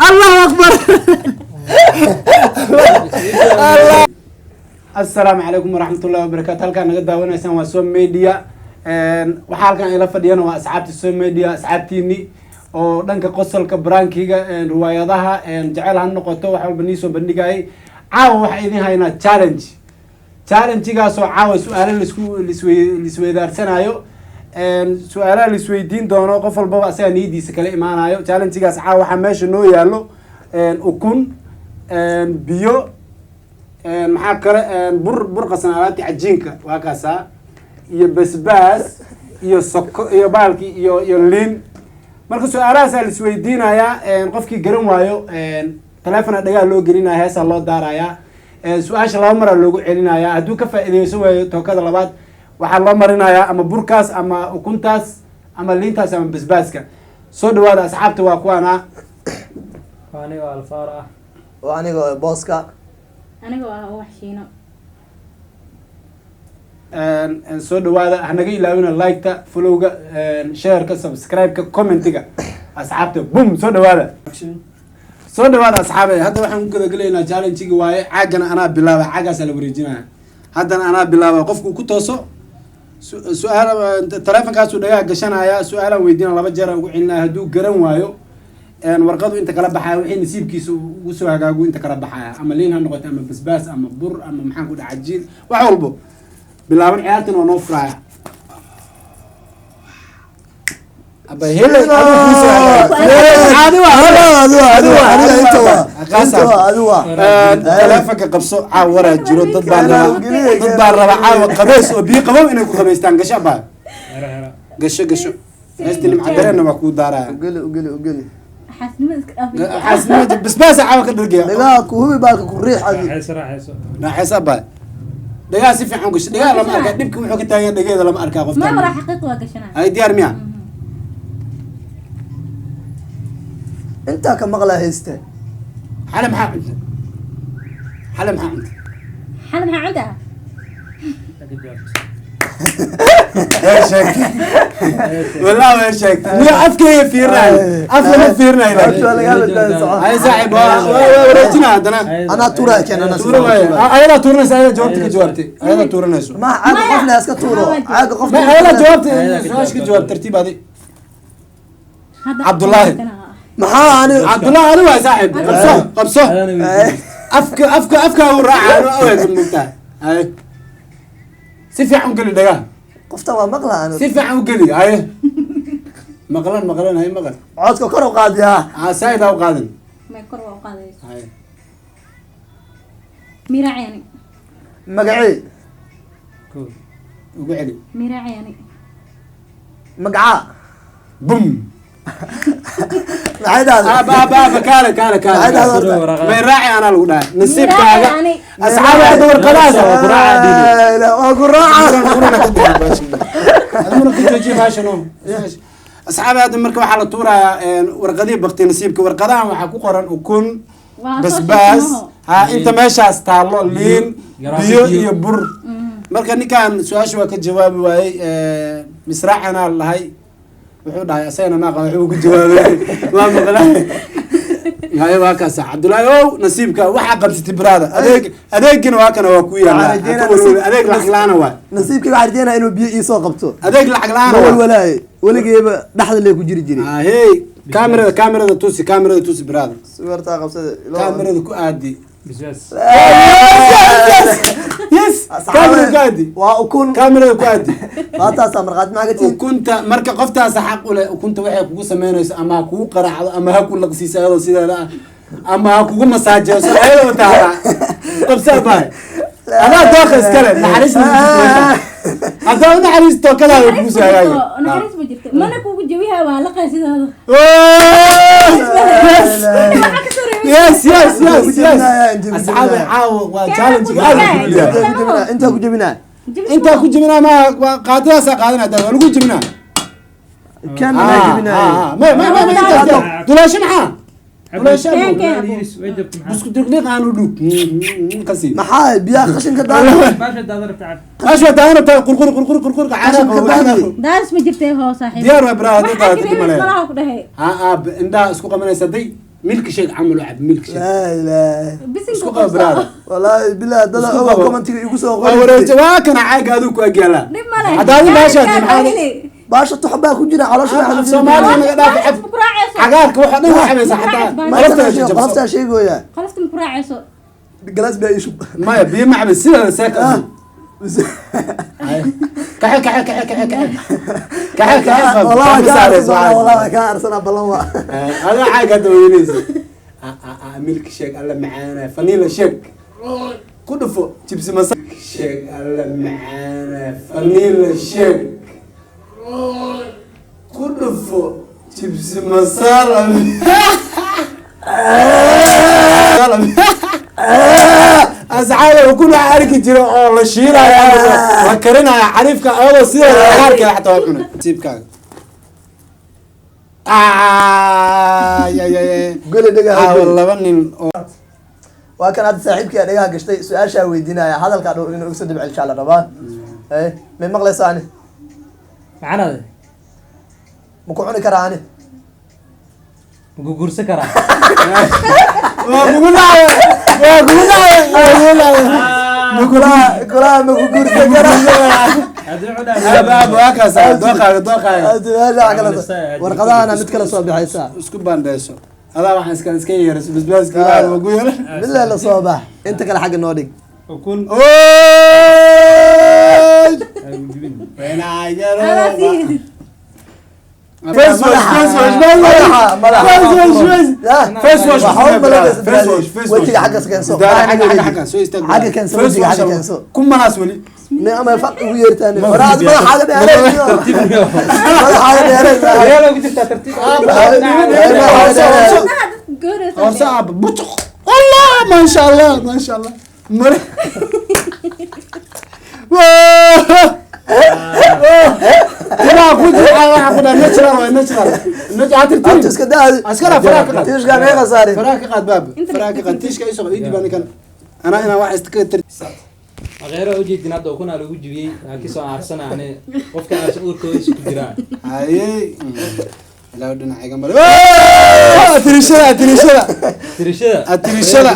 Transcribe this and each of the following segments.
Allahu akbar. Assalaamu calaykum waraxmatullahi wabarakaatu. Halkaan naga daawanaysaan waa Som Media. Waxaa halkan ila fadhiyana waa asxaabta Som Media, asxaabtiini oo dhanka qosolka, prankiga, riwaayadaha jecel ha noqoto, wax walba nii soo bandhigayay. Caawa waxaa idin haynaa challenge, challengegaasoo caawa su-aalo lisweydaarsanaayo, su-aalaha laisweydiin doono, qof walbaba asagaa niyadiisa kala imaanayo. Challengegaas caawa waxaa meesha noo yaallo ukun, biyo, maxaa kale, bur qasan, alaabtii cajiinka waa kaasaa, iyo basbaas iyo soko iyo baalki iyo liin. Marka su-aalahaasaa laisweydiinayaa. Qofkii garan waayo telefona dhagaa loo gelinaya, heesaa loo daarayaa, su-aasha laba maraa loogu celinayaa. Hadduu ka faa'iideysan waayo tookada labaad, waxaa loo marinayaa ama burkaas ama ukuntaas ama liintaas ama basbaaska. Soo dhawaada asxaabta, waa kuwaana. Anigoo Alfaar ah. Oo aniga Booska. Aniga waa Wax Shiino. Soo dhawaada, hanaga ilaawina like-ta, followga, shareka, subscribe-ka, commentiga. Asxaabta bum, soo dhawaada, soo dhawaada asxaabe. Hadda waxaan ku gudagelaynaa challenge-gi waaye. Caagana anaa bilaaba, caagaasaa la wareejinaya. Haddana anaa bilaaba. Qofku ku tooso su-aal, telefonkaasuu dhagaha gashanaya, su-aalaan weydiina, laba jeer aan ugu celinaya. Hadduu garan waayo, warqadu inta kala baxaya, wixii nasiibkiisa ugu soo hagaagu inta kala baxaya, ama liin ha noqoto ama basbaas ama bur ama maxaan ku dhaha cajiin, wax walbo. Bilaaban ciyaartan waa noo furaya. Aba hele, adigu kuu soo hagaago. Caadi waa. Adiga inta waa, inta waa, adigu waa. Telefonka qabso. Caawa waraa jiro, dad baa raba, dad baa raba caawa qabeys oo biyo qabow inay ku qabaystaan. Gasho abaa. Hera hera. Gasho, gasho. Heesta Nimca Dareenna waa kuu daaraya. Ugeli, ugeli, ugeli. Xaasnimada iska dhaafay. Xaasnimada basbaasa caawa ka dhargaya. Dhagaha ku hubi, baalka ku riix adi. Raaxayso, raaxayso. Raaxayso abaa. Dhagaha si fiican u gasho. Dhagaha lama arkaa, dhibka wuxuu ka taagan yahay dhagaheeda lama arkaa Ma qofta. waraa, xaqiiq waa gashanaa. Ay, diyaar miya? Intaa ka maqlaa hayste. Xale maxaa cunta? Xale maxaa cunta? Xal maxaa cunta? Ka jawaabto. Way sheegtay, wallahi way sheegtay. Miya afkeyga fiirinayo? Af lama fiirinayo Horta laakiin. waa lagaa badbaadi soco. Ay saaxiib, waa wareejina haddana. Anaa tuuraya, keen anaa. Tuura waaye. Ayadaa tuuranaysa, ayadaa jawaabta ka jawaabtay, ayadaa tuuranayso. Ma caaga qof leh iska tuuro, caaga qof. Ma ayadaa jawaabta Ayadaa ka su-aasha ka jawaabtay. Jawaab tartiib adi. Hadda Cabdullaahi. Maxaa ani? Cabdullahi, ani waay saaxiib, qabso, qabso. Adana weydiin. Afka uu raaca anu aweed mugtaa. Haye, si fiican u geli dhagaha. Qofta waa maqla ani. Si fiican u geli. Haye, maqlan, maqlan, haye, maqal. Codka kor u qaadiyaa. Ah, saaid ha u qaadan. May, kor waa u qaadayso. Haye. Miraaci ani. Magacii. Kow. Ugu celi. Miraaci ani. Magacaa. Bum. Maxay dhahday? Aaba, aaba, aaba, kaale, kaale, Maxay kaale. dhahday horta? Waraqada. May raaci anaa lagu dhahay nasiibkaaga. Miraaci ani. Asxaabi, hadda warqadahaas Waa ku raaca dhiili. Waa ku raaca. Aduna ka joojiya baashan oo. Asxaabi, hadda marka waxaa la tuurayaa warqadihii bakti nasiibka. Warqadahan waxaa ku qoran ukun, Waa soo basbaas, sheegtay. Ha inta meeshaas taallo, liin, Garaafo, biyo biyo. iyo bur. Marka ninkan su-aasha waa ka jawaabi waayey. Misraacanaa la dhahay, wuxuu dhahay asagana maaqa wuxuu ku jawaabay waa maqlay. Haye, waa kaasa Cabdullaahi ow, nasiibka waxaa qabsatay baraada. Adeeg, adeegina waa kana, waa ku yaallaa. Waxaan rajeynaa Ha ka walwalin, adeeg lacag la-aana waay. Nasiibkii waxaan rajeynaa inuu biyo iisoo qabto. Adeeg lacag la-aana Ma waay. walwalaaye, weligeeba dhexda lee ku jiri jiray. Hey, kaamirada, kaamirada tusi, kaamirada tusi baraada. Sawirtaa qabsada. Kaamirada ku aadi. Bisbaas. Yes, kaamirada ku aadi. Waa ukun. Kaamirada ku aadi. Maantaasaa markhaati maxaa ka tihin? Ukunta marka qoftaasa xaq u leh ukunta waxay kugu samaynayso, ama ha kugu qaraacdo ama ha ku laqsiiso ayadoo sideeda ah ama ha kugu masaajeyso ayadoo taala. Qabsaa bahay, adaa dooqa iskale. Naxariis ma jirto meesha. Haddaa u naxariisto kadaada kugu soo hagaaga. Naxariis ma jirto, mana kugu jawiha, waa la qaysidooda. Yes. Waxaa ka soo reebay. Yes. Intii ku Asxaabi, jebinaya. caawa waa challenge aad u Intaa kulul. ku jebinaa, intaa ku jebinaa. Intaa ku jebinaa ma waa qaadadaasaa qaadanaa, waa lagu jebinaa. Kan anaa jebinaaye. Ma intaas duleesho maxaa duleesho? Keen, keen. Way jabtay maxaa? Busku diqdiq aan u dhug kasi. Maxaa biyaha qashinka daada? Baasha daada rabta cab. Qash waa taagan rabtaa, qurqur qurqur qurqur Qashinka daadi. Daaris ma jirtay hoo saaxiib. Diyaar waa baraha, Waxaa hadda kareebaysa male. malaha ku dhahay. Ha, aab, indhaha isku qabanaysa day. Milk shake camal u cab, milk shake. Laa ilaaha. Bisinka Isku qabo, brother. Wallaahi bilaah, dada Isku oga qabo. Commentiga igu soo Waa qori. wareejo, waa kana caaga adigu ku agyaalaa. Dhib ma leh. Hadda adi baashaa maxaa? Baasha tuxbaa ku jira caloosha. Ah, af Soomaaliga naga dhaaf, cab. Ma ku raacayso. Cagaarka waxa dhan waa cabaysaa xataa. Qolofta jabso. Qoloftaa sheegoya. Qolofta ma ku raacayso. Galaas biyaa ii shub. Maya, biyo ma cabay sidaa saaka. Kaxe, kaxe, kaxe, kaxe, kaxe, kaxe, kaxe. Wallahi waa kaa arsanaa, wallahi waa kaa arsanaa, ballan waa. Adaa caaga hadda weynaysa. Milk shake alla macaana, vanilla shake ku dhufo, jibsi masa shake alla macaana, vanilla shake ku dhufo, jibsi masala. Asxaabe, ukun waxaa arki jira oo la shiilayo ama la karinayo xariifka ayadoo sideeda cagaarkeeda xataa waa cunay. Nasiibkaaga. Ay, ay, ay, ay. Goli dhagaha Caawa goli. Laba nin oo Waa kan hadda saaxiibkii dhagaha gashtay, su-aashaa weydiinaya, hadalkaa dhowr inuu igu soo dibcel insha Allah rabaa. Eh, may maqlaysaa ani? Macanaade. Ma ku cuni karaa ani? Ma ku guursan karaa? Waa kugu dhacay, waa kugu dhacay, waa kugu dhacay. Kulaha, kulaha, ma ku guursan karaa? Haddii wuxuu dhahay- Aab, aab, waa kaas, dooqaaga, dooqaaga. Su-aasha kale warqadahana mid kale soo bixaysaa. Isku bandheyso adaa, waxaan iska yeerayso basbaaska waxaa lagu yeeray. Mid le la soo bax, inta kale xagga noo dhig. Ukun. Oy! Ay, gudbin. Adaa sii hesid. Face wash, face wash, face wash. Madaxa, madaxa. Face wash, face. Yah. Face wash. Waxaa u malaynaysa Face wash, face wash. wejiga xaggas keenso. Daara, xagga, xagga, xagga, soo istaag. Xagga keenso, Face wejiga wash. xagga keenso. Ku manaas weli. Ne ama faq ugu yeertaan horaa madaxaaga dheeraysiyo, madaxaaga dheeraysa. Ayaa ugu jirtaa tartiib. Horse, horse. Wadnaha dadka gooraysa. Horse, aab, butuq. Allah, masha Allah, masha Allah. Mare. Waa. Timaha ku jira, waxa ku dhahay natural waa natural. Natural, Abta tirtir. iska daa. Askara faraha ka qaad. Tiishka meeqa saarin? Faraha ka qaad, baab. Faraha ka qaad. Tiishka isoo ii dib anigan. Anaa inaan wax iska tir. Aqeero ujeedin hadda ukunaa lagu jibiyey, laakiin soo aarsana ane qofka aarsan uurkooda ku jiraa. Hayey. Ilaahu dhinaca mare. Atirishada, atirishada. Tirishada. Atirishada.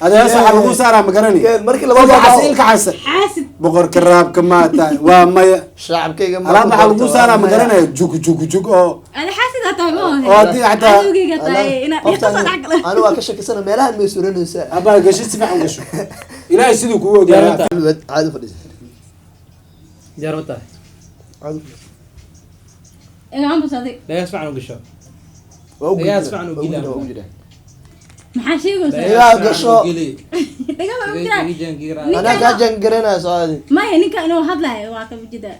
Adees waxaa lagu saaraa ma garani. Markii laba Ilka baa cas, ilka cas. Xaasid. Boqorka raabka maa tahay? Waa maya. Shacabkayga ma Alaab waxaa lagu saaraa ma garanaya, jug jug jug oo Ada xaasid aa tahay ma oo haddii xataa- Cadowgayga tahay inaad dhiiqa soo dhex galo. Anu waa ka shakisana, meelahan may suranaysaa. Abaa gasho, si fiican gasho. Ilaahay siduu kugu ogyahay. Caadi fadhiis. Diyaar ma tahay? Caadi fadhiis. Iga ambus adig. Dhagaas fiican u gasho. Waa u Dhagaas gudbina, fiican u waa u gila. gudbina, waa u gudbina. Maxaa sheegaysaa? Dhagaha gasho. Dhagaha u jiraa. Geli. Anaa kaa jangaranaya, socodi. Maya, ninka inuu hadlaayo waa ka jida.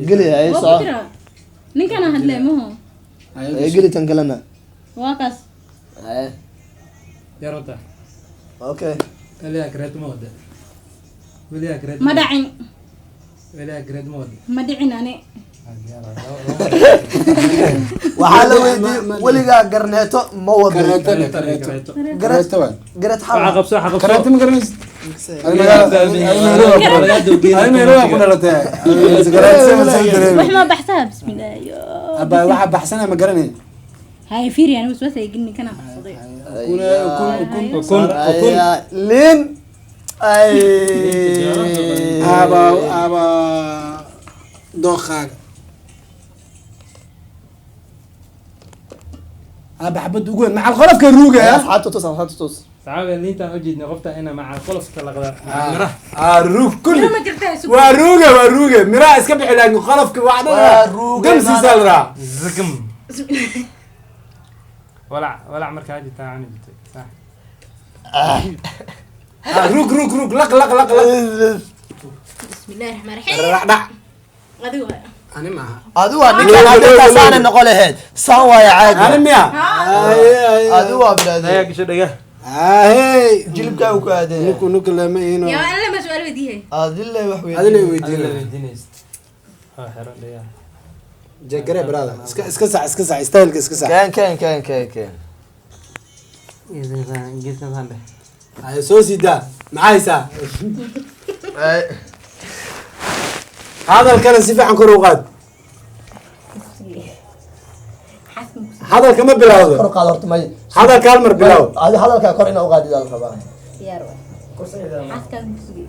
Geli ay Waa ku soco. jira. Ninkana hadlay maho. Ay, geli tan kalena. Waa kaas. Ay. Diyaar ma tahay? Okay. Weligaa kareeto ma wada? Weligaa kareeto? Ma dhacin. Weligaa kareeto ma wada? Ma dhicin ani. Waxaa la weydiiyey weligaa garneeto ma waday? Kareeto leh, kareeto. Kareeto. Kareeto waay. Gareet Waxa xal. qabso, waxa qabso. Kareeto ma garanaysid? Adi Nairobi ku dhalatay. Kareeto ma soo Wax dareemi. ma baxsaa, bismillah yo. Abaa, waxa baxsanaya ma garanay. Hay, fiiri, ani waswaas ay gelin kana baxsaday. Ukun, ukun, ukun. Ukun, ukun. Ay, liin ay. Aba, aba, dooqaaga. Aba, xabad ugu weyn macal qolofka ruugaya. Asxaabta tus, asxaabta tus. Saxaabiga liintaan ujeednay qofta ina maca qolofka laqda miraha. Ah, ruug kulli. Ma jirtaa isu. Waa ruuge, waa ruuge, miraha iska bixi laakiin qolofka waa dhan. Waa ruuge, Damsiisa la rahaa. Zagam. Walac, walac markaa jirtaa cuni jirtay. Sax. Ah, ruug, ruug, ruug, laq, laq, laq, laq. Bismillaahi raxmaani raxiim. Dhac, dhac. Adigu waa. Ani maaha. Adi waa ninkan hadda saana noqon lahayd, saan waaya Ani caadi. miya? Adi waa Dhagaa bilaadey. gasho dhagaa. Ahey. Jilibkaa uu ku aaday. Nuku nuku lama ino. Yaa alla ma su'aal weydiiyay. Adile wax Adile weydiin. weydiina. Adiga weydiinaysid. Waa xiran dhagaa. Jagare brother, iska iska sax, iska sax styleka, iska sax. Keen, keen, keen, keen, keen. Geeskan saan dheh. Ay, soo siidaa maxaa haysaa? Ay. Hadalkana si fiican kor u qaad. Xaasid. Hadalka ma bilowdo. Kor u qaad horta, may. Hadalka hal mar bilow. Adi hadalkaa kor inaa u qaadid aa la rabaa. Diyaar waay. Xaaskaaga ma kusugay?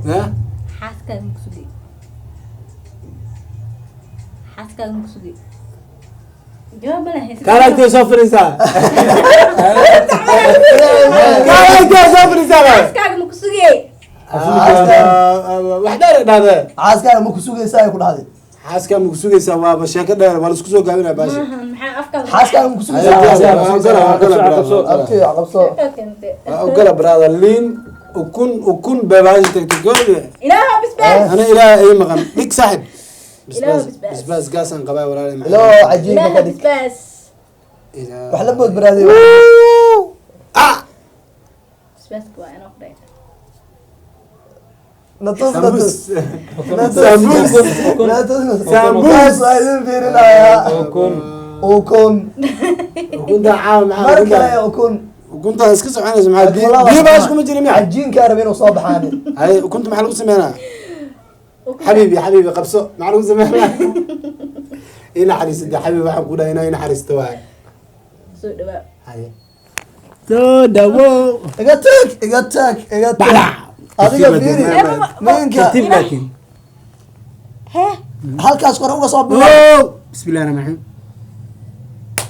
Ha? Xaaskaaga ma kusugay? Xaaskaaga ma kusugay? Jawaab ma lahayn. Kaalaagtee soo fadhiisaa, kaalaagtee soo fadhiisaa. Xaaskaaga ma kusugay? Wax dheer dhahde. Xaaskaaga ma ku sugaysaa ay ku dhahday. Xaaskaa ma ku sugaysaa? Waaba sheeko dheer, waa laisku soo gaabinaa baasha. Maahan, maxaa afkaaga? Xaaskaaga ma ku sugaysaa? Abti, qabso. Keentay. Waa ogola, brother. Liin, ukun, ukun bay baasha tagtay goode. Ilaaha bisbaas. Ana Ilaaha ii maqan dhig, saaxib. Ilaahu Bisbaas. bisbaas. Bisbaas gaasaan qabaa, walaal. Iloo cajiinka Ilaaha ka dhig. bisbaas. Wax la bood, brother. Ah. Bisbaaska waa inoo ku dhacay. Natus, natus. Sambuus. Natus. Sambuus. Waa idin fiirinayaa. Ukun. Ukun. Ukunta caawa maxaa? Mar Ukunta kale ukun. Ukunta iska soconaysa maxaa? Biyo, biyo baash kuma jira miya? Cajiinkaa raba inuu soo baxaani. Hay, ukunta maxaa lagu sameynaa? Xabiibi, xabiibi, qabso. Maxaa lagu sameynaa? Ii naxariisada, xabiibi. Waxaan ku dhahay inaa ii naxariisto waay. Soo dhawaa. Haye, soo dhawow. Iga tag, iga tag, iga tag. Bacdac. Adiga fiiri ninka. Tartiib laakiin. Hee. Halkaas kore uga soo bilaab. Oh! Bismillahi rahmaani rahiim.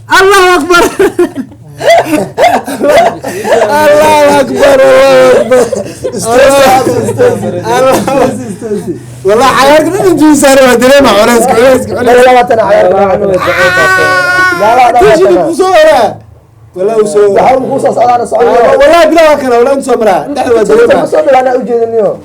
Allahu akbar, Allahu akbar, Allahu akbar. Wallah, cayaarka dhan intuu saaray waa dareema culayska, culayska, culayska. Labaatan cayaar. Tiishida kuu soo waraa, wallah uu soo Waxaa uu kusoo socdaana socon. Wallahi bilaa, waa kana, wallah intuu soo maraa dhexda waa dareema. Soo bilaana ujeediniyo.